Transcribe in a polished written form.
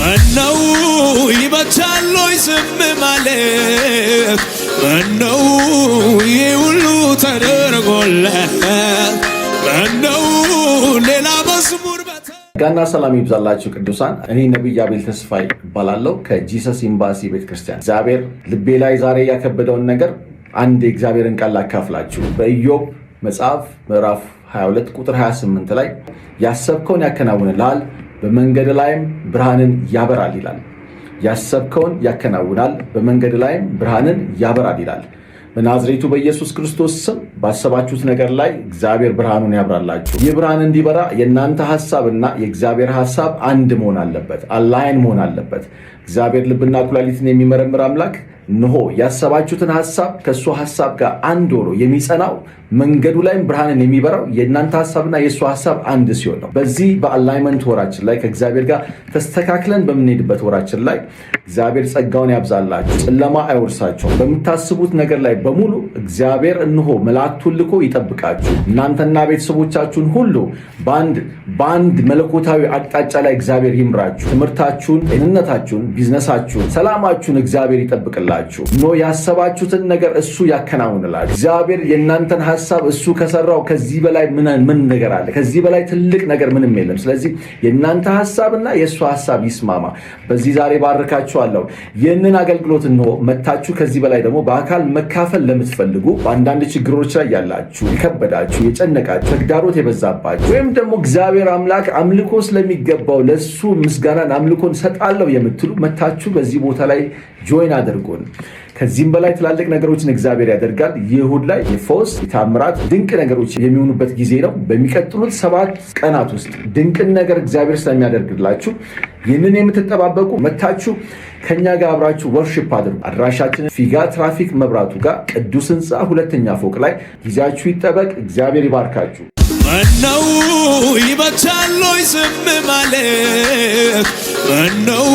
ምነው ይበጃል ወይ ዝም ማለት? ምነው ይህ ሁሉ ተደርጎለት? ምነው ሌላ መዝሙር? ጸጋና ሰላም ይብዛላችሁ ቅዱሳን። እኔ ነቢይ አቤል ተስፋዬ እባላለሁ ከ Jesus Embassy ቤተክርስቲያን። እግዚአብሔር ልቤ ላይ ዛሬ ያከበደውን ነገር አንድ የእግዚአብሔርን ቃል ላካፍላችሁ። በኢዮብ መጽሐፍ ምዕራፍ 22 ቁጥር 28 ላይ "ያሰብከውን ያከናውንልሃል፣ በመንገድ ላይም ብርሃንን ያበራል" ይላል። ያሰብከውን ያከናውናል፣ በመንገድ ላይም ብርሃንን ያበራል ይላል። በናዝሬቱ በኢየሱስ ክርስቶስ ስም ባሰባችሁት ነገር ላይ እግዚአብሔር ብርሃኑን ያብራላችሁ። ይህ ብርሃን እንዲበራ የእናንተ ሀሳብና የእግዚአብሔር ሀሳብ አንድ መሆን አለበት፣ align መሆን አለበት። እግዚአብሔር ልብና ኩላሊትን የሚመረምር አምላክ እነሆ ያሰባችሁትን ሀሳብ ከእሱ ሀሳብ ጋር አንድ ሆኖ የሚጸናው፣ መንገዱ ላይም ብርሃንን የሚበራው የእናንተ ሀሳብና የእሱ ሀሳብ አንድ ሲሆን ነው። በዚህ በ alignment ወራችን ላይ፣ ከእግዚአብሔር ጋር ተስተካክለን በምንሄድበት ወራችን ላይ እግዚአብሔር ጸጋውን ያብዛላችሁ፣ ጨለማ አይወርሳችሁም። በምታስቡት ነገር ላይ በሙሉ እግዚአብሔር እነሆ መላእክቱን ልኮ ይጠብቃችሁ። እናንተና ቤተሰቦቻችሁን ሁሉ በአንድ መለኮታዊ አቅጣጫ ላይ እግዚአብሔር ይምራችሁ። ትምህርታችሁን፣ ጤንነታችሁን፣ ቢዝነሳችሁን፣ ሰላማችሁን እግዚአብሔር ይጠብቅላችሁ። እነሆ ያሰባችሁትን ነገር እሱ ያከናውንላችሁ። እግዚአብሔር የእናንተን ሀሳብ እሱ ከሰራው ከዚህ በላይ ምን ነገር አለ? ከዚህ በላይ ትልቅ ነገር ምንም የለም። ስለዚህ የእናንተ ሀሳብና የእሱ ሀሳብ ይስማማ። በዚህ ዛሬ ባርካችኋለሁ። ይህንን አገልግሎት እንሆ መጥታችሁ ከዚህ በላይ ደግሞ በአካል መካፈል ለምትፈልጉ፣ በአንዳንድ ችግሮች ላይ ያላችሁ፣ የከበዳችሁ፣ የጨነቃችሁ፣ ተግዳሮት የበዛባችሁ ወይም ደግሞ እግዚአብሔር አምላክ አምልኮ ስለሚገባው ለእሱ ምስጋናን አምልኮን ሰጣለሁ የምትሉ መጥታችሁ በዚህ ቦታ ላይ join አድርጉን። ከዚህም በላይ ትላልቅ ነገሮችን እግዚአብሔር ያደርጋል። ይህ እሁድ ላይ የፈውስ፣ የታምራት፣ ድንቅ ነገሮች የሚሆኑበት ጊዜ ነው። በሚቀጥሉት 7 ቀናት ውስጥ ድንቅን ነገር እግዚአብሔር ስለሚያደርግላችሁ ይህንን የምትጠባበቁ መጥታችሁ ከኛ ጋር አብራችሁ worship አድርጉ። አድራሻችን ፊጋ ትራፊክ መብራቱ ጋር ቅዱስ ህንፃ ሁለተኛ ፎቅ ላይ። ጊዜያችሁ ይጠበቅ። እግዚአብሔር ይባርካችሁ። ምነው ይበጃል ወይ ዝም ማለት? ምነው